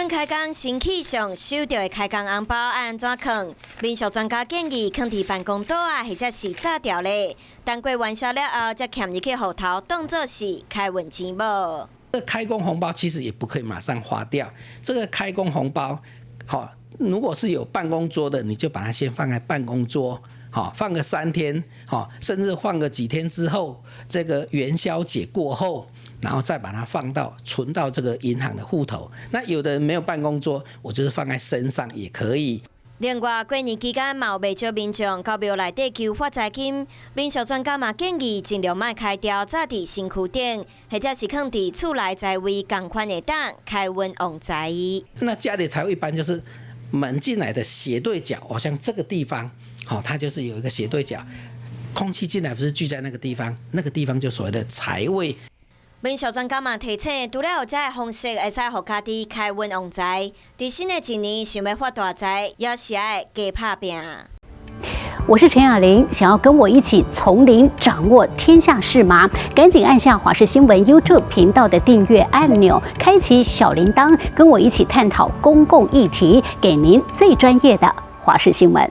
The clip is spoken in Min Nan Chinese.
春開工新氣象，收著的開工紅包愛按怎囥？民俗專家建議，囥佇辦公桌仔，或者是紮牢咧。等過元宵了後，才嵌入去戶頭，當做是開運錢母。這開工紅包其實也不可以馬上花掉。這個開工紅包，好，如果是有辦公桌的，你就把它先放在辦公桌，好，放個3天，好，甚至放個幾天之後，這個元宵節過後，然後再把它放到存到這個銀行的戶頭。那有的人沒有辦公桌，我就是放在身上也可以。另外，過年期間嘛有袂少民眾到廟內底求發財金，民俗專家嘛建議盡量莫開牢紮佇身軀頂，或者是囥佇厝內財位仝款會當開運旺財。那家裡財位一般就是門進來的斜對角，哦，像這個地方，好，它就是有一個斜對角，空氣進來不是聚在那個地方，那個地方就所謂的財位。民俗專家嘛提醒，除了有這个方式會使予家己開運旺財，佇新的一年想欲發大財，也是愛加拍拚。我是陳雅玲，想要跟我一起從零掌握天下事嗎？趕緊按下華視新聞 YouTube 頻道的訂閱按鈕，開啟小鈴鐺，跟我一起探討公共議題，給您最專業的華視新聞。